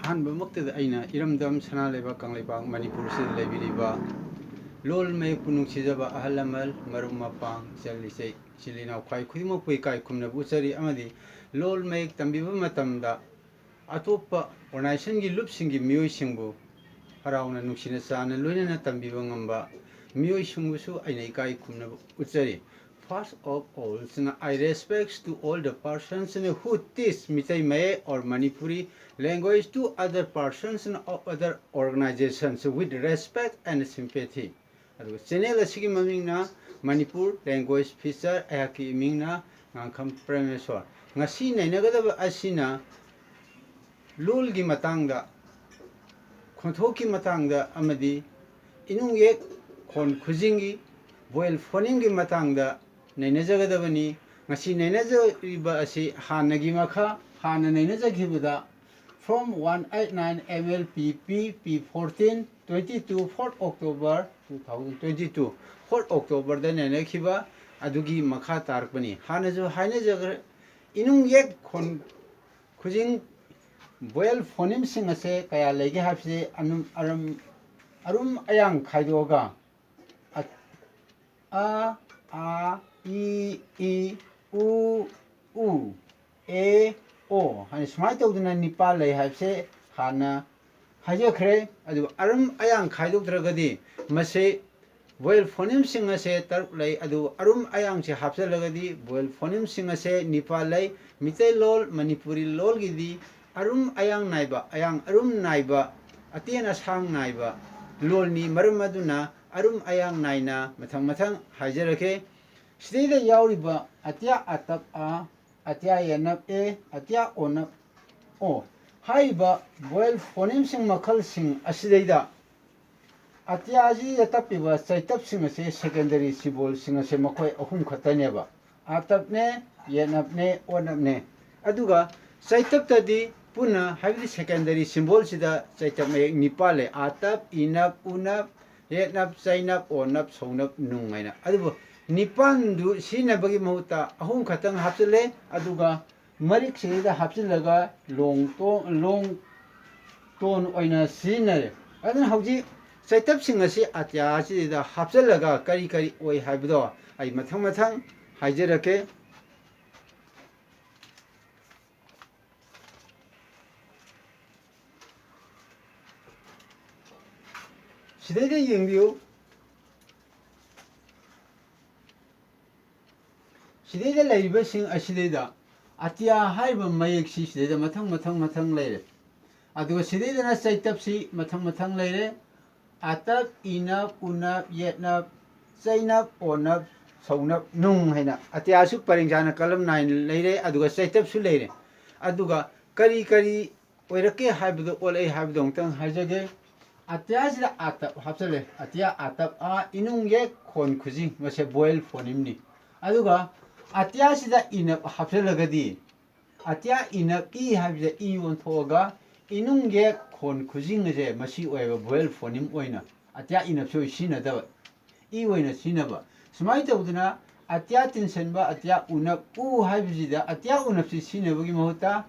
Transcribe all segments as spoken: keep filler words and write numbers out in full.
ꯑꯍꯥꯟꯕꯃꯛꯇꯗ ꯑꯩꯅ ꯏꯔꯝꯗꯝ ꯁꯅꯥ ꯂꯩꯕꯥꯛ ꯀꯪꯂꯩꯄꯥꯛ ꯃꯅꯤꯄꯨꯔꯁꯤꯗ ꯂꯩꯕꯤꯔꯤꯕ ꯂꯣꯜ ꯃꯌꯦꯛꯄꯨ ꯅꯨꯡꯁꯤꯖꯕ ꯑꯍꯜ ꯂꯃꯟ, ꯃꯔꯨꯞ ꯃꯄꯥꯡ, ꯏꯆꯜ ꯏꯆꯦ, ꯏꯆꯤꯜ ꯏꯅꯥꯎ ꯈ꯭ꯋꯥꯏ ꯈꯨꯗꯤꯡꯃꯛꯄꯨ ꯏꯀꯥꯏ ꯈꯨꯝꯅꯕ ꯎꯠꯆꯔꯤ꯫ ꯑꯃꯗꯤ ꯂꯣꯜ ꯃꯌꯦꯛ ꯇꯝꯕꯤꯕ ꯃꯇꯝꯗ ꯑꯇꯣꯞꯄ organizationꯒꯤ ꯂꯨꯞꯁꯤꯡꯒꯤ ꯃꯤꯑꯣꯏꯁꯤꯡꯕꯨ ꯍꯔꯥꯎꯅ ꯅꯨꯡꯁꯤꯅ ꯆꯥꯟꯅ ꯂꯣꯏꯅꯅ ꯇꯝꯕꯤꯕ ꯉꯝꯕ ꯃꯤꯑꯣꯏꯁꯤꯡꯕꯨꯁꯨ ꯑꯩꯅ ꯏꯀꯥꯏ ꯈꯨꯝꯅꯕ ꯎꯠꯆꯔꯤ꯫ First of all, I respect to all the persons who teach Meitei Mayek or Manipuri language to other persons of other organizations with respect and sympathy. ꯑꯗꯨꯒ channel ꯑꯁꯤꯒꯤ ꯃꯃꯤꯡꯅ ꯃꯅꯤꯄꯨꯔ language feature, ꯑꯩꯍꯥꯛꯀꯤ ꯃꯤꯡꯅ ꯉꯥꯡꯈꯝ ꯄ꯭ꯔꯦꯃꯦꯁꯣꯔ꯫ ꯉꯁꯤ ꯅꯩꯅꯒꯗꯕ ꯑꯁꯤꯅ ꯂꯣꯜꯒꯤ ꯃꯇꯥꯡꯗ, ꯈꯣꯟꯊꯣꯛꯀꯤ ꯃꯇꯥꯡꯗ ꯑꯃꯗꯤ ꯏꯅꯨꯡ ꯌꯦꯛ ꯈꯣꯟ ꯈꯨꯖꯤꯡꯒꯤ vowel phonemeꯒꯤ ꯃꯇꯥꯡꯗ ꯅꯩꯅꯖꯒꯗꯕꯅꯤ꯫ ꯉꯁꯤ ꯅꯩꯅꯖꯔꯤꯕ ꯑꯁꯤ ꯍꯥꯟꯅꯒꯤ ꯃꯈꯥ, ꯍꯥꯟꯅ ꯅꯩꯅꯖꯈꯤꯕꯗ from one eight nine M L P P P fourteen twenty two, fourth October two thousand twenty two, fourth Octoberꯗ ꯅꯩꯅꯈꯤꯕ ꯑꯗꯨꯒꯤ ꯃꯈꯥ ꯇꯥꯔꯛꯄꯅꯤ꯫ ꯍꯥꯟꯅꯁꯨ ꯍꯥꯏꯅꯖꯈ꯭ꯔꯦ, ꯏꯅꯨꯡ ꯌꯦꯛ ꯈꯣꯟ ꯈꯨꯖꯤꯡ vowel phonemeꯁꯤꯡ ꯑꯁꯦ ꯀꯌꯥ ꯂꯩꯒꯦ ꯍꯥꯏꯕꯁꯤ ꯑꯅꯨꯝ-, ꯑꯔꯝ-, ꯑꯔꯨꯝ ꯑꯌꯥꯡ ꯈꯥꯏꯗꯣꯛꯑꯒ ꯑ, ꯑ, ꯑ, ꯏ, ꯏ, ꯎ, ꯎ, ꯑꯦ, ꯑꯣ ꯍꯥꯏꯅ ꯁꯨꯃꯥꯏꯅ ꯇꯧꯗꯅ ꯅꯤꯄꯥꯜ ꯂꯩ ꯍꯥꯏꯕꯁꯦ ꯍꯥꯟꯅ ꯍꯥꯏꯖꯈ꯭ꯔꯦ꯫ ꯑꯗꯨꯒ ꯑꯔꯨꯝ ꯑꯌꯥꯡ ꯈꯥꯏꯗꯣꯛꯇ꯭ꯔꯒꯗꯤ ꯃꯁꯤ vowel phonemeꯁꯤꯡ ꯑꯁꯦ ꯇꯔꯨꯛ ꯂꯩ꯫ ꯑꯗꯨ ꯑꯔꯨꯝ ꯑꯌꯥꯡꯁꯦ ꯍꯥꯞꯆꯤꯜꯂꯒꯗꯤ vowel phonemeꯁꯤꯡ ꯑꯁꯦ ꯅꯤꯄꯥꯜ ꯂꯩ꯫ ꯃꯤꯇꯩꯂꯣꯜ, ꯃꯅꯤꯄꯨꯔꯤ ꯂꯣꯜꯒꯤꯗꯤ ꯑꯔꯨꯝ ꯑꯌꯥꯡ ꯅꯥꯏꯕ, ꯑꯌꯥꯡ ꯑꯔꯨꯝ ꯅꯥꯏꯕ, ꯑꯇꯦꯟ ꯑꯁꯥꯡ ꯅꯥꯏꯕ ꯂꯣꯜꯅꯤ꯫ ꯃꯔꯝ ꯑꯗꯨꯅ ꯑꯔꯨꯝ ꯑꯌꯥꯡ ꯅꯥꯏꯅ ꯃꯊꯪ ꯃꯊꯪ ꯍꯥꯏꯖꯔꯛꯀꯦ꯫ ꯁꯤꯗꯩꯗ ꯌꯥꯎꯔꯤꯕ ꯑꯇ꯭ꯌꯥ ꯑꯇꯞ ꯑ, ꯑꯇ꯭ꯌꯥ ꯌꯦꯅꯞ ꯑꯦ, ꯑꯇ꯭ꯌꯥ ꯑꯣꯅꯞ ꯑꯣ ꯍꯥꯏꯔꯤꯕ vowel phonemeꯁꯤꯡ ꯃꯈꯜꯁꯤꯡ ꯑꯁꯤꯗꯩꯗ ꯑꯇ꯭ꯌꯥꯁꯤꯗ ꯇꯞꯄꯤꯕ ꯆꯩꯇꯞꯁꯤꯡ ꯑꯁꯦ secondary symbol ꯁꯤꯡ ꯑꯁꯦ ꯃꯈꯣꯏ ꯑꯍꯨꯝ ꯈꯛꯇꯅꯦꯕ꯫ ꯑꯇꯞꯅꯦ, ꯌꯦꯠꯅꯞꯅꯦ, ꯑꯣꯠꯅꯞꯅꯦ꯫ ꯑꯗꯨꯒ ꯆꯩꯇꯞꯇꯗꯤ ꯄꯨꯟꯅ, ꯍꯥꯏꯕꯗꯤ secondary symbol ꯁꯤꯗ ꯆꯩꯇꯞ ꯃꯌꯦꯛ ꯅꯤꯄꯥꯜ ꯂꯩ꯫ ꯑꯇꯞ, ꯏꯅꯞ, ꯎꯅꯞ, ꯌꯦꯠꯅꯞ, ꯆꯩꯅꯞ, ꯑꯣꯅꯞ, ꯁꯧꯅꯞ, ꯅꯨꯡ ꯍꯥꯏꯅ꯫ ꯑꯗꯨꯕꯨ ꯅꯤꯄꯥꯟꯗꯨ ꯁꯤꯖꯤꯟꯅꯕꯒꯤ ꯃꯍꯨꯠꯇ ꯑꯍꯨꯝ ꯈꯛꯇꯪ ꯍꯥꯞꯆꯤꯜꯂꯦ꯫ ꯑꯗꯨꯒ ꯃꯔꯤꯛꯁꯤꯗꯩꯗ ꯍꯥꯞꯆꯤꯜꯂꯒ ꯂꯣꯡ ꯇꯣ-, ꯂꯣꯡ ꯇꯣꯟ ꯑꯣꯏꯅ ꯁꯤꯖꯤꯟꯅꯔꯦ꯫ ꯑꯗꯨꯅ ꯍꯧꯖꯤꯛ ꯆꯩꯇꯞꯁꯤꯡ ꯑꯁꯤ ꯑꯇ꯭ꯌꯥ ꯑꯁꯤꯗ ꯍꯥꯞꯆꯤꯜꯂꯒ ꯀꯔꯤ ꯀꯔꯤ ꯑꯣꯏ ꯍꯥꯏꯕꯗꯣ ꯑꯩ ꯃꯊꯪ ꯃꯊꯪ ꯍꯥꯏꯖꯔꯛꯀꯦ꯫ ꯁꯤꯗꯩꯗ ꯌꯦꯡꯕꯤꯌꯨ꯫ ꯁꯤꯗꯩꯗ ꯂꯩꯔꯤꯕꯁꯤꯡ ꯑꯁꯤꯗꯩꯗ ꯑꯇꯤꯌꯥ ꯍꯥꯏꯔꯤꯕ ꯃꯌꯦꯛꯁꯤ ꯁꯤꯗꯩꯗ ꯃꯊꯪ ꯃꯊꯪ ꯃꯊꯪ ꯂꯩꯔꯦ꯫ ꯑꯗꯨꯒ ꯁꯤꯗꯩꯗꯅ ꯆꯩꯇꯞꯁꯤ ꯃꯊꯪ ꯃꯊꯪ ꯂꯩꯔꯦ꯫ ꯑꯇꯞ, ꯏꯅꯞ, ꯎꯅꯞ, ꯌꯦꯠꯅꯞ, ꯆꯩꯅꯞ, ꯑꯣꯅꯞ, ꯁꯧꯅꯞ, ꯅꯨꯡ ꯍꯥꯏꯅ ꯑꯇꯤꯌꯥꯁꯨ ꯄꯔꯦꯡ ꯁꯥꯅ ꯀꯂꯝ ꯅꯥꯏꯅ ꯂꯩꯔꯦ꯫ ꯑꯗꯨꯒ ꯆꯩꯇꯞꯁꯨ ꯂꯩꯔꯦ꯫ ꯑꯗꯨꯒ ꯀꯔꯤ ꯀꯔꯤ ꯑꯣꯏꯔꯛꯀꯦ ꯍꯥꯏꯕꯗꯣ, ꯑꯣꯜꯂꯛꯑꯦ ꯍꯥꯏꯕꯗꯣ ꯑꯃꯨꯛꯇꯪ ꯍꯥꯏꯖꯒꯦ꯫ ꯑꯇꯤꯌꯥꯁꯤꯗ ꯑꯥꯇꯞ ꯍꯥꯞꯆꯜꯂꯦ꯫ ꯑꯇꯤꯌꯥ ꯑꯥꯇꯞ, ꯑꯥ, ꯏꯅꯨꯡ ꯌꯦꯛ ꯈꯣꯟ ꯈꯨꯖꯤꯡ, ꯃꯁꯦ vowel phonemeꯅꯤ꯫ ꯑꯗꯨꯒ ꯑꯇꯤꯌꯥꯁꯤꯗ ꯏꯅꯞ ꯍꯥꯞꯆꯜꯂꯒꯗꯤ, ꯑꯇꯤꯌꯥ ꯏꯅꯞ, ꯏ ꯍꯥꯏꯕꯁꯦ ꯏ ꯑꯣꯟꯊꯣꯛꯑꯒ, ꯏꯅꯨꯡ ꯌꯦꯛ ꯈꯣꯟ ꯈꯨꯖꯤꯡ ꯑꯁꯦ ꯃꯁꯤ ꯑꯣꯏꯕ vowel phoneme ꯑꯣꯏꯅ ꯑꯇꯤꯌꯥ ꯏꯅꯞꯁꯨ ꯁꯤꯖꯤꯟꯅꯗꯕ꯫ ꯏ ꯑꯣꯏꯅ ꯁꯤꯖꯤꯟꯅꯕ꯫ ꯁꯨꯃꯥꯏꯅ ꯇꯧꯗꯅ ꯑꯇꯤꯌꯥ ꯇꯤꯟꯁꯤꯟꯕ, ꯑꯇꯤꯌꯥ ꯎꯅꯞ, ꯎ ꯍꯥꯏꯕꯁꯤꯗ ꯑꯇꯤꯌꯥ ꯎꯅꯞꯁꯤ ꯁꯤꯖꯤꯟꯅꯕꯒꯤ ꯃꯍꯨꯠꯇ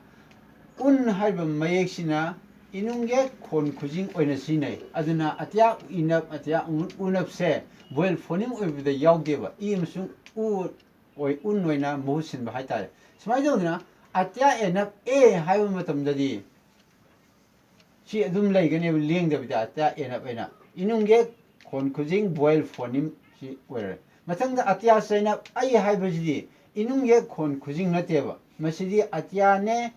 ꯎꯟ ꯍꯥꯏꯕ ꯃꯌꯦꯛꯁꯤꯅ ꯏꯅꯨꯡ ꯌꯦꯛ ꯈꯣꯟ ꯈꯨꯖꯤꯡ ꯑꯣꯏꯅ ꯁꯤꯖꯤꯟꯅꯩ꯫ ꯑꯗꯨꯅ ꯑꯇꯤꯌꯥ ꯏꯅꯞ, ꯑꯇꯤꯌꯥ ꯎ-, ꯎꯅꯞꯁꯦ vowel phoneme ꯑꯣꯏꯕꯗ ꯌꯥꯎꯗꯦꯕ꯫ ꯏ ꯑꯃꯁꯨꯡ ꯎ ꯑꯣꯏ-, ꯎꯟ ꯑꯣꯏꯅ ꯃꯍꯨꯠ ꯁꯤꯟꯕ ꯍꯥꯏꯇꯥꯔꯦ꯫ ꯁꯨꯃꯥꯏꯅ ꯇꯧꯗꯅ ꯑꯇꯤꯌꯥ ꯑꯦꯅꯞ ꯑꯦ ꯍꯥꯏꯕ ꯃꯇꯝꯗꯗꯤ ꯁꯤ ꯑꯗꯨꯝ ꯂꯩꯒꯅꯦꯕ ꯂꯦꯡꯗꯕꯤꯗ, ꯑꯇꯤꯌꯥ ꯑꯦꯅꯞ ꯑꯦꯅ꯫ ꯏꯅꯨꯡ ꯌꯦꯛ ꯈꯣꯟ ꯈꯨꯖꯤꯡ vowel phoneme ꯁꯤ ꯑꯣꯏꯔꯦ꯫ ꯃꯊꯪꯗ ꯑꯇꯤꯌꯥ ꯆꯩꯅꯞ ꯑꯩ ꯍꯥꯏꯕꯁꯤꯗꯤ ꯏꯅꯨꯡ ꯌꯦꯛ ꯈꯣꯟ ꯈꯨꯖꯤꯡ ꯅꯠꯇꯦꯕ꯫ ꯃꯁꯤꯗꯤ ꯑꯇꯤꯌꯥꯅꯦ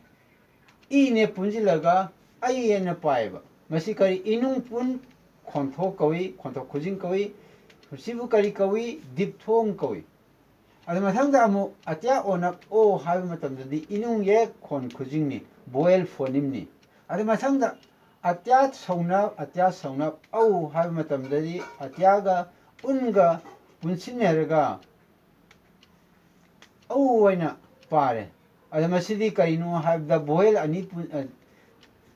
ꯏꯅꯦ ꯄꯨꯟꯁꯤꯜꯂꯒ ꯑꯩ ꯍꯥꯏꯅ ꯄꯥꯏꯌꯦꯕ꯫ ꯃꯁꯤ ꯀꯔꯤ? ꯏꯅꯨꯡ ꯄꯨꯟ ꯈꯣꯟꯊꯣꯛ ꯀꯧꯏ, ꯈꯣꯟꯊꯣꯛ ꯈꯨꯖꯤꯡ ꯀꯧꯏ꯫ ꯃꯁꯤꯕꯨ ꯀꯔꯤ ꯀꯧꯏ? Diphthong ꯀꯧꯏ꯫ ꯑꯗꯨ ꯃꯊꯪꯗ ꯑꯃꯨꯛ ꯑꯇꯤꯌꯥ ꯑꯣꯅꯞ ꯑꯣ ꯍꯥꯏꯕ ꯃꯇꯝꯗꯗꯤ ꯏꯅꯨꯡ ꯌꯦꯛ ꯈꯣꯟ ꯈꯨꯖꯤꯡꯅꯤ, vowel phonemeꯅꯤ꯫ ꯑꯗꯨ ꯃꯊꯪꯗ ꯑꯇꯤꯌꯥ ꯁꯧꯅꯞ, ꯑꯇꯤꯌꯥ ꯁꯧꯅꯞ ꯑꯧ ꯍꯥꯏꯕ ꯃꯇꯝꯗꯗꯤ ꯑꯇꯤꯌꯥꯒ ꯎꯟꯒ ꯄꯨꯟꯁꯤꯟꯅꯔꯒ ꯑꯧ ꯑꯣꯏꯅ ꯄꯥꯔꯦ꯫ ꯑꯗ ꯃꯁꯤꯗꯤ ꯀꯔꯤꯅꯣ ꯍꯥꯏꯕꯗ vowel ꯑꯅꯤ ꯄꯨꯟ-, ꯑ,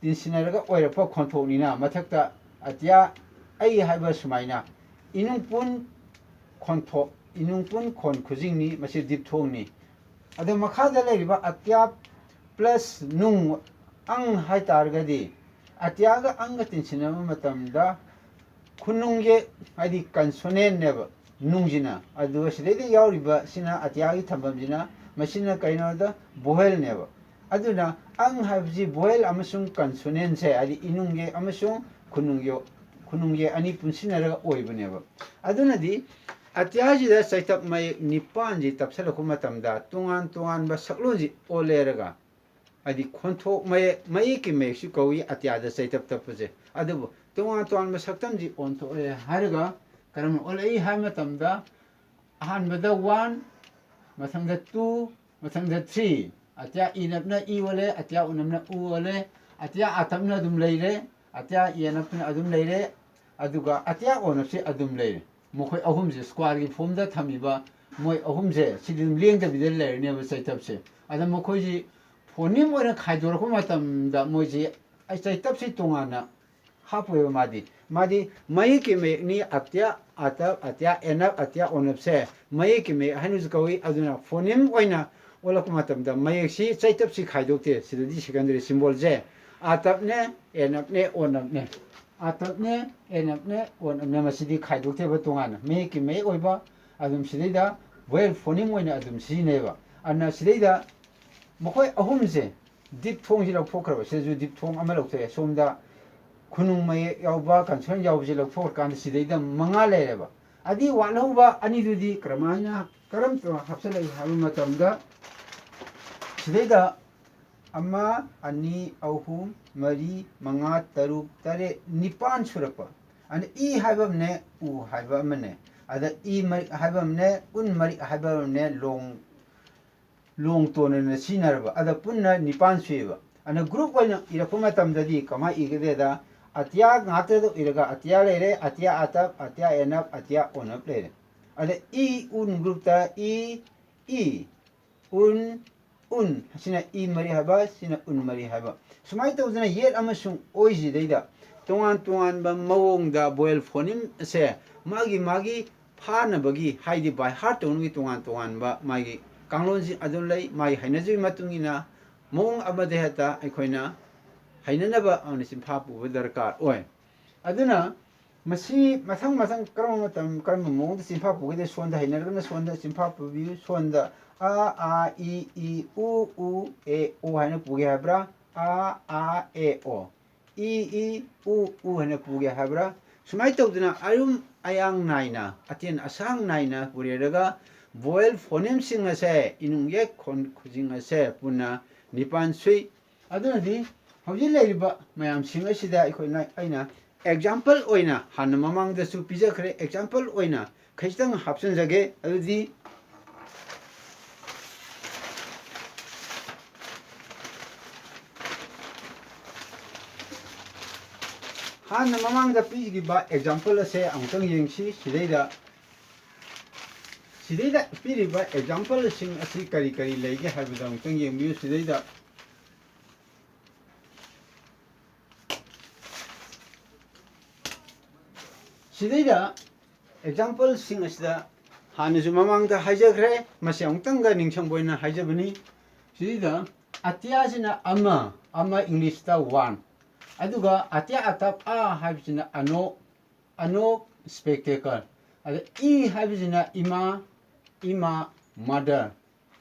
ꯇꯤꯟꯁꯤꯟꯅꯔꯒ ꯑꯣꯏꯔꯛꯄ ꯈꯣꯟꯊꯣꯛꯅꯤꯅ ꯃꯊꯛꯇ ꯑꯇꯤꯌꯥ ꯑꯩ ꯍꯥꯏꯕ ꯁꯨꯃꯥꯏꯅ ꯏꯅꯨꯡ ꯄꯨꯟ ꯈꯣꯟꯊꯣꯛ, ꯏꯅꯨꯡ ꯄꯨꯟ ꯈꯣꯟ ꯈꯨꯖꯤꯡꯅꯤ, ꯃꯁꯤ diphthongꯅꯤ꯫ ꯑꯗꯣ ꯃꯈꯥꯗ ꯂꯩꯔꯤꯕ ꯑꯇꯤꯌꯥ plus ꯅꯨꯡ ꯑꯪ ꯍꯥꯏ ꯇꯥꯔꯒꯗꯤ ꯑꯇꯤꯌꯥꯒ ꯑꯪꯒ ꯇꯤꯟꯁꯤꯟꯅꯕ ꯃꯇꯝꯗ ꯈꯨꯅꯨꯡꯒꯤ, ꯍꯥꯏꯗꯤ consonantꯅꯦꯕ ꯅꯨꯡꯁꯤꯅ, ꯑꯗꯨꯒ ꯁꯤꯗꯩꯗ ꯌꯥꯎꯔꯤꯕ ꯁꯤꯅ ꯑꯇꯤꯌꯥꯒꯤ ꯊꯝꯐꯝꯁꯤꯅ, ꯃꯁꯤꯅ ꯀꯩꯅꯣꯗ vowelꯅꯦꯕ꯫ ꯑꯗꯨꯅ ꯑꯪ ꯍꯥꯏꯕꯁꯤ vowel ꯑꯃꯁꯨꯡ consonantꯁꯦ, ꯍꯥꯏꯗꯤ ꯏꯅꯨꯡꯒꯤ ꯑꯃꯁꯨꯡ ꯈꯨꯅꯨꯡꯒꯤ, ꯈꯨꯅꯨꯡꯒꯤ ꯑꯅꯤ ꯄꯨꯟꯁꯤꯟꯅꯔꯒ ꯑꯣꯏꯕꯅꯦꯕ꯫ ꯑꯗꯨꯅꯗꯤ ꯑꯇꯤꯌꯥꯁꯤꯗ ꯆꯩꯇꯞ ꯃꯌꯦꯛ ꯅꯤꯄꯥꯟꯁꯤ ꯇꯞꯁꯤꯜꯂꯛꯄ ꯃꯇꯝꯗ ꯇꯣꯉꯥꯟ ꯇꯣꯉꯥꯟꯕ ꯁꯛꯂꯣꯟꯁꯤ ꯑꯣꯜꯂꯦꯔꯒ, ꯍꯥꯏꯗꯤ ꯈꯣꯟꯊꯣꯛ ꯃꯌꯦꯛ, ꯃꯌꯦꯛꯀꯤ ꯃꯌꯦꯛꯁꯨ ꯀꯧꯏ ꯑꯇꯤꯌꯥꯗ ꯆꯩꯇꯞ ꯇꯞꯄꯁꯦ꯫ ꯑꯗꯨꯕꯨ ꯇꯣꯉꯥꯟ ꯇꯣꯉꯥꯟꯕ ꯁꯛꯇꯝꯁꯤ ꯑꯣꯟꯊꯣꯛꯑꯦ ꯍꯥꯏꯔꯒ ꯀꯔꯝꯅ ꯑꯣꯜꯂꯛꯏ ꯍꯥꯏꯕ ꯃꯇꯝꯗ, ꯑꯍꯥꯟꯕꯗ one, ꯃꯊꯪꯗ two, ꯃꯊꯪꯗ three꯫ ꯑꯇꯤꯌꯥ ꯏꯅꯞꯅ ꯏ ꯑꯣꯜꯂꯦ, ꯑꯇꯤꯌꯥ ꯎꯅꯞꯅ ꯎ ꯑꯣꯜꯂꯦ, ꯑꯇꯤꯌꯥ ꯑꯇꯞꯅ ꯑꯗꯨꯝ ꯂꯩꯔꯦ, ꯑꯇꯤꯌꯥ ꯏꯅꯞꯅ ꯑꯗꯨꯝ ꯂꯩꯔꯦ, ꯑꯗꯨꯒ ꯑꯇꯤꯌꯥ ꯑꯣꯅꯞꯁꯤ ꯑꯗꯨꯝ ꯂꯩꯔꯦ꯫ ꯃꯈꯣꯏ ꯑꯍꯨꯝꯁꯦ squareꯒꯤ formꯗ ꯊꯝꯃꯤꯕ ꯃꯣꯏ ꯑꯍꯨꯝꯁꯦ ꯁꯤꯗꯤ ꯑꯗꯨꯝ ꯂꯦꯡꯗꯕꯤꯗ ꯂꯩꯔꯅꯦꯕ ꯆꯩꯇꯞꯁꯦ꯫ ꯑꯗ ꯃꯈꯣꯏꯁꯤ phoneme ꯑꯣꯏꯅ ꯈꯥꯏꯗꯣꯔꯛꯄ ꯃꯇꯝꯗ ꯃꯣꯏꯁꯤ ꯑꯩ ꯆꯩꯇꯞꯁꯤ ꯇꯣꯉꯥꯟꯅ ꯍꯥꯞꯄꯣꯏꯕ ꯃꯥꯗꯤ꯫ ꯃꯥꯗꯤ ꯃꯌꯦꯛꯀꯤ ꯃꯌꯦꯛꯅꯤ, ꯑꯇꯤꯌꯥ ꯑꯇꯞ, ꯑꯇꯤꯌꯥ ꯑꯦꯅꯞ, ꯑꯇꯤꯌꯥ ꯑꯣꯅꯞꯁꯦ ꯃꯌꯦꯛꯀꯤ ꯃꯌꯦꯛ ꯍꯥꯏꯅꯁꯨ ꯀꯧꯏ꯫ ꯑꯗꯨꯅ phoneme ꯑꯣꯏꯅ ꯑꯣꯜꯂꯛꯄ ꯃꯇꯝꯗ ꯃꯌꯦꯛꯁꯤ ꯆꯩꯇꯞꯁꯤ ꯈꯥꯏꯗꯣꯛꯇꯦ꯫ ꯁꯤꯗꯗꯤ secondary symbolꯁꯦ ꯑꯇꯞꯅꯦ, ꯑꯦꯅꯞꯅꯦ, ꯑꯣꯅꯞꯅꯦ꯫ ꯑꯇꯞꯅꯦ, ꯑꯦꯅꯞꯅꯦ, ꯑꯣꯅꯞꯅꯦ꯫ ꯃꯁꯤꯗꯤ ꯈꯥꯏꯗꯣꯛꯇꯦꯕ ꯇꯣꯉꯥꯟꯅ꯫ ꯃꯌꯦꯛꯀꯤ ꯃꯌꯦꯛ ꯑꯣꯏꯕ ꯑꯗꯨꯝ ꯁꯤꯗꯩꯗ vowel phoneme ꯑꯣꯏꯅ ꯑꯗꯨꯝ ꯁꯤꯖꯤꯟꯅꯩꯌꯦꯕ꯫ ꯑꯗꯨꯅ ꯁꯤꯗꯩꯗ ꯃꯈꯣꯏ ꯑꯍꯨꯝꯁꯦ diphthongꯁꯤ ꯂꯧꯊꯣꯛꯈ꯭ꯔꯕ꯫ ꯁꯤꯗꯁꯨ diphthong ꯑꯃ ꯂꯧꯊꯣꯛꯑꯦ꯫ ꯁꯣꯝꯗ ꯈꯨꯅꯨꯡ ꯃꯌꯦꯛ ꯌꯥꯎꯕ, consonant ꯌꯥꯎꯕꯁꯦ ꯂꯧꯊꯣꯛꯈ꯭ꯔꯀꯥꯟꯗ ꯁꯤꯗꯩꯗ ꯃꯉꯥ ꯂꯩꯔꯦꯕ꯫ ꯑꯗꯤ ꯋꯥꯠꯍꯧꯕ ꯑꯅꯤꯗꯨꯗꯤ ꯀꯔꯝꯍꯥꯏꯅ, ꯀꯔꯝ ꯍꯥꯞꯆꯤꯜꯂꯛꯏ ꯍꯥꯏꯕ ꯃꯇꯝꯗ ꯁꯤꯗꯩꯗ ꯑꯃ, ꯑꯅꯤ, ꯑꯍꯨꯝ, ꯃꯔꯤ, ꯃꯉꯥ, ꯇꯔꯨꯛ, ꯇꯔꯦꯠ, ꯅꯤꯄꯥꯟ ꯁꯨꯔꯛꯄ꯫ ꯑꯗ ꯏ ꯍꯥꯏꯕ ꯑꯃꯅꯦ, ꯎ ꯍꯥꯏꯕ ꯑꯃꯅꯦ, ꯑꯗ ꯏ ꯃꯔꯤꯛ ꯍꯥꯏꯕ ꯑꯃꯅꯦ, ꯎꯟ ꯃꯔꯤꯛ ꯍꯥꯏꯕ ꯑꯃꯅꯦ, ꯂꯣꯡ, ꯂꯣꯡ ꯇꯣꯟ ꯑꯣꯏꯅ ꯁꯤꯖꯤꯟꯅꯔꯕ꯫ ꯑꯗ ꯄꯨꯟꯅ ꯅꯤꯄꯥꯟ ꯁꯨꯏꯌꯦꯕ꯫ ꯑꯗ group ꯑꯣꯏꯅ ꯏꯔꯛꯄ ꯃꯇꯝꯗꯗꯤ ꯀꯃꯥꯏꯅ ꯏꯒꯗꯦꯗ, ꯑꯇꯤꯌꯥ ꯉꯥꯛꯇꯗ ꯏꯔꯒ ꯑꯇꯤꯌꯥ ꯂꯩꯔꯦ, ꯑꯇꯤꯌꯥ ꯑꯇꯞ, ꯑꯇꯤꯌꯥ ꯑꯦꯅꯞ, ꯑꯇꯤꯌꯥ ꯑꯣꯅꯞ ꯂꯩꯔꯦ꯫ ꯑꯗ ꯏ ꯎꯟ groupꯇ ꯏ, ꯏ, ꯎꯟ, ꯎꯟ, ꯁꯤꯅ ꯏ ꯃꯔꯤ ꯍꯥꯏꯕ, ꯁꯤꯅ ꯎꯟ ꯃꯔꯤ ꯍꯥꯏꯕ꯫ ꯁꯨꯃꯥꯏꯅ ꯇꯧꯗꯅ ꯌꯦꯠ ꯑꯃꯁꯨꯡ ꯑꯣꯏꯁꯤꯗꯩꯗ ꯇꯣꯉꯥꯟ ꯇꯣꯉꯥꯟꯕ ꯃꯑꯣꯡꯗ vowel phoneme ꯑꯁꯦ ꯃꯥꯒꯤ ꯃꯥꯒꯤ ꯐꯥꯅꯕꯒꯤ, ꯍꯥꯏꯗꯤ by heart ꯇꯧꯅꯕꯒꯤ ꯇꯣꯉꯥꯟ ꯇꯣꯉꯥꯟꯕ ꯃꯥꯒꯤ ꯀꯥꯡꯂꯣꯟꯁꯤꯡ ꯑꯗꯨꯝ ꯂꯩ꯫ ꯃꯥꯒꯤ ꯍꯩꯅꯖꯕꯒꯤ ꯃꯇꯨꯡ ꯏꯟꯅ ꯃꯑꯣꯡ ꯑꯃꯗ ꯍꯦꯛꯇ ꯑꯩꯈꯣꯏꯅ ꯍꯩꯅꯅꯕ ꯑꯩꯈꯣꯏꯅ ꯆꯤꯟꯐꯥ ꯄꯨꯕ ꯗꯔꯀꯥꯔ ꯑꯣꯏ꯫ ꯑꯗꯨꯅ ꯃꯁꯤ ꯃꯊꯪ ꯃꯊꯪ ꯀꯔꯝꯕ ꯃꯇꯝ, ꯀꯔꯝꯕ ꯃꯑꯣꯡꯗ ꯆꯤꯟꯐꯥ ꯄꯨꯒꯗꯒꯦ? ꯁꯣꯝꯗ ꯍꯩꯅꯔꯒꯅ ꯁꯣꯝꯗ ꯆꯤꯟꯐꯥ ꯄꯨꯕꯤꯌꯨ꯫ ꯁꯣꯝꯗ ꯑ, ꯑ, ꯏ, ꯏ, ꯎ, ꯎ, ꯑꯦ, ꯑꯣ ꯍꯥꯏꯅ ꯄꯨꯒꯦ ꯍꯥꯏꯕ꯭ꯔꯥ? ꯑ, ꯑ, ꯑꯦ, ꯑꯣ꯫ ꯏ, ꯏ, ꯎ, ꯎ ꯍꯥꯏꯅ ꯄꯨꯒꯦ ꯍꯥꯏꯕ꯭ꯔꯥ? ꯁꯨꯃꯥꯏꯅ ꯇꯧꯗꯅ ꯑꯔꯨꯝ ꯑꯌꯥꯡ ꯅꯥꯏꯅ, ꯑꯇꯦꯟ ꯑꯁꯥꯡ ꯅꯥꯏꯅ ꯄꯨꯔꯦꯔꯒ vowel phonemeꯁꯤꯡ ꯑꯁꯦ, ꯏꯅꯨꯡ ꯌꯦꯛ ꯈꯣꯟ ꯈꯨꯖꯤꯡ ꯑꯁꯦ ꯄꯨꯟꯅ ꯅꯤꯄꯥꯟ ꯁꯨꯏ꯫ ꯑꯗꯨꯅꯗꯤ ꯍꯧꯖꯤꯛ ꯂꯩꯔꯤꯕ ꯃꯌꯥꯝꯁꯤꯡ ꯑꯁꯤꯗ ꯑꯩꯈꯣꯏꯅ, ꯑꯩꯅ example ꯑꯣꯏꯅ ꯍꯥꯟꯅ ꯃꯃꯥꯡꯗꯁꯨ ꯄꯤꯖꯈ꯭ꯔꯦ, example ꯑꯣꯏꯅ ꯈꯖꯤꯛꯇꯪ ꯍꯥꯞꯆꯤꯟꯖꯒꯦ꯫ ꯑꯗꯨꯗꯤ ꯍꯥꯟꯅ ꯃꯃꯥꯡꯗ ꯄꯤꯈꯤꯕ example ꯑꯁꯦ ꯑꯃꯨꯛꯇꯪ ꯌꯦꯡꯁꯤ꯫ ꯁꯤꯗꯩꯗ, ꯁꯤꯗꯩꯗ ꯄꯤꯔꯤꯕ exampleꯁꯤꯡ ꯑꯁꯤ ꯀꯔꯤ ꯀꯔꯤ ꯂꯩꯒꯦ ꯍꯥꯏꯕꯗꯣ ꯑꯃꯨꯛꯇꯪ ꯌꯦꯡꯕꯤꯌꯨ꯫ ꯁꯤꯗꯩꯗ, ꯁꯤꯗꯩꯗ exampleꯁꯤꯡ ꯑꯁꯤꯗ ꯍꯥꯟꯅꯁꯨ ꯃꯃꯥꯡꯗ ꯍꯥꯏꯖꯈ꯭ꯔꯦ, ꯃꯁꯤ ꯑꯃꯨꯛꯇꯪꯒ ꯅꯤꯡꯁꯤꯡꯕ ꯑꯣꯏꯅ ꯍꯥꯏꯖꯕꯅꯤ꯫ ꯁꯤꯗꯩꯗ ꯑꯇꯤꯌꯥꯁꯤꯅ ꯑꯃ, ꯑꯃ Englishꯇ one, ꯑꯗꯨꯒ ꯑꯇꯤꯌꯥ ꯑꯇꯞ ꯑ ꯍꯥꯏꯕꯁꯤꯅ ꯑꯅꯣꯛ, ꯑꯅꯣꯛ spectacle, ꯑꯗ ꯏ ꯍꯥꯏꯕꯁꯤꯅ ꯏꯃꯥ, ꯏꯃꯥ mother,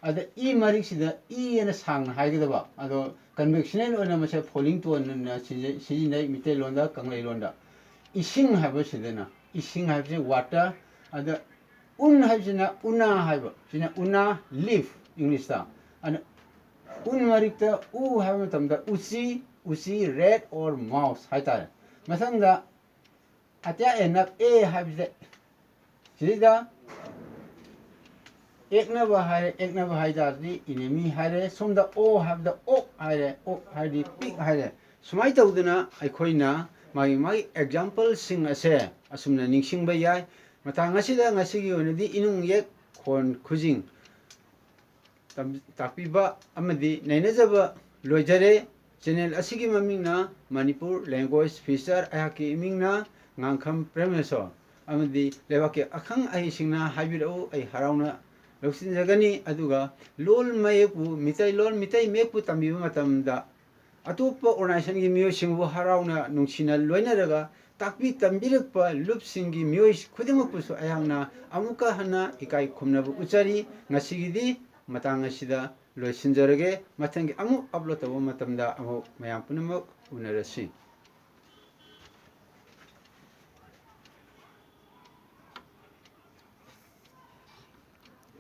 ꯑꯗ ꯏ ꯃꯔꯤꯛꯁꯤꯗ ꯏ ꯑꯅ ꯁꯥꯡꯅ ꯍꯥꯏꯒꯗꯕ, ꯑꯗꯣ conventional ꯑꯣꯏꯅ ꯃꯁꯦ falling tone ꯑꯣꯏꯅ ꯁꯤꯖꯤ-, ꯁꯤꯖꯤꯟꯅꯩ ꯃꯤꯇꯩꯂꯣꯟꯗ, ꯀꯪꯂꯩꯂꯣꯟꯗ꯫ ꯏꯁꯤꯡ ꯍꯥꯏꯕꯁꯤꯗꯅ, ꯏꯁꯤꯡ ꯍꯥꯏꯕꯁꯤ water, ꯑꯗ ꯎꯟ ꯍꯥꯏꯕꯁꯤꯅ ꯎꯅꯥ ꯍꯥꯏꯕ, ꯁꯤꯅ ꯎꯅꯥ leaf Englishꯇ꯫ ꯑꯗ ꯎꯟ ꯃꯔꯤꯛꯇ ꯎ ꯍꯥꯏꯕ ꯃꯇꯝꯗ ꯎꯆꯤ, ꯎꯆꯤ rat or mouse ꯍꯥꯏꯇꯥꯔꯦ꯫ ꯃꯊꯪꯗ ꯑꯇꯤꯌꯥ ꯑꯦꯟꯅ ꯑꯦ ꯍꯥꯏꯕꯁꯦ ꯁꯤꯗꯩꯗ ꯑꯦꯛꯅꯕ ꯍꯥꯏꯔꯦ, ꯑꯦꯛꯅꯕ ꯍꯥꯏ ꯇꯥꯔꯗꯤ enemy ꯍꯥꯏꯔꯦ, ꯁꯣꯝꯗ ꯑꯣ ꯍꯥꯏꯕꯗ ꯑꯣꯛ ꯍꯥꯏꯔꯦ, ꯑꯣꯛ ꯍꯥꯏꯔꯗꯤ pig ꯍꯥꯏꯔꯦ꯫ ꯁꯨꯃꯥꯏꯅ ꯇꯧꯗꯅ ꯑꯩꯈꯣꯏꯅ ꯃꯥꯒꯤ ꯃꯥꯒꯤ exampleꯁꯤꯡ ꯑꯁꯦ ꯑꯁꯨꯝꯅ ꯅꯤꯡꯁꯤꯡꯕ ꯌꯥꯏ꯫ ꯃꯇꯥꯡ ꯑꯁꯤꯗ ꯉꯁꯤꯒꯤ ꯑꯣꯏꯅꯗꯤ ꯏꯅꯨꯡ ꯌꯦꯛ ꯈꯣꯟ ꯈꯨꯖꯤꯡ ꯇꯝ-, ꯇꯥꯛꯄꯤꯕ ꯑꯃꯗꯤ ꯅꯩꯅꯖꯕ ꯂꯣꯏꯖꯔꯦ꯫ Channel ꯑꯁꯤꯒꯤ ꯃꯃꯤꯡꯅ Manipur Language Feature, ꯑꯩꯍꯥꯛꯀꯤ ꯏꯃꯤꯡꯅ ꯉꯥꯡꯈꯝ ꯄ꯭ꯔꯦꯃꯦꯁꯣꯔ, ꯑꯃꯗꯤ ꯂꯩꯕꯥꯛꯀꯤ ꯑꯈꯪ ꯑꯍꯩꯁꯤꯡꯅ ꯍꯥꯏꯕꯤꯔꯛꯎ, ꯑꯩ ꯍꯔꯥꯎꯅ ꯂꯧꯁꯤꯟꯖꯒꯅꯤ꯫ ꯑꯗꯨꯒ ꯂꯣꯜ ꯃꯌꯦꯛꯄꯨ, ꯃꯤꯇꯩ ꯂꯣꯜ, ꯃꯤꯇꯩ ꯃꯌꯦꯛꯄꯨ ꯇꯝꯕꯤꯕ ꯃꯇꯝꯗ ꯑꯇꯣꯞꯄ organizationꯒꯤ ꯃꯤꯑꯣꯏꯁꯤꯡꯕꯨ ꯍꯔꯥꯎꯅ ꯅꯨꯡꯁꯤꯅ ꯂꯣꯏꯅꯔꯒ ꯇꯥꯛꯄꯤ ꯇꯝꯕꯤꯔꯛꯄ ꯂꯨꯞꯁꯤꯡꯒꯤ ꯃꯤꯑꯣꯏ ꯈꯨꯗꯤꯡꯃꯛꯄꯨꯁꯨ ꯑꯩꯍꯥꯛꯅ ꯑꯃꯨꯛꯀ ꯍꯟꯅ ꯏꯀꯥꯏ ꯈꯨꯝꯅꯕ ꯎꯠꯆꯔꯤ꯫ ꯉꯁꯤꯒꯤꯗꯤ ꯃꯇꯥꯡ ꯑꯁꯤꯗ ꯂꯣꯏꯁꯤꯟꯖꯔꯒꯦ꯫ ꯃꯊꯪꯒꯤ ꯑꯃꯨꯛ upload ꯇꯧꯕ ꯃꯇꯝꯗ ꯑꯃꯨꯛ ꯃꯌꯥꯝ ꯄꯨꯝꯅꯃꯛ ꯎꯅꯔꯁꯤ꯫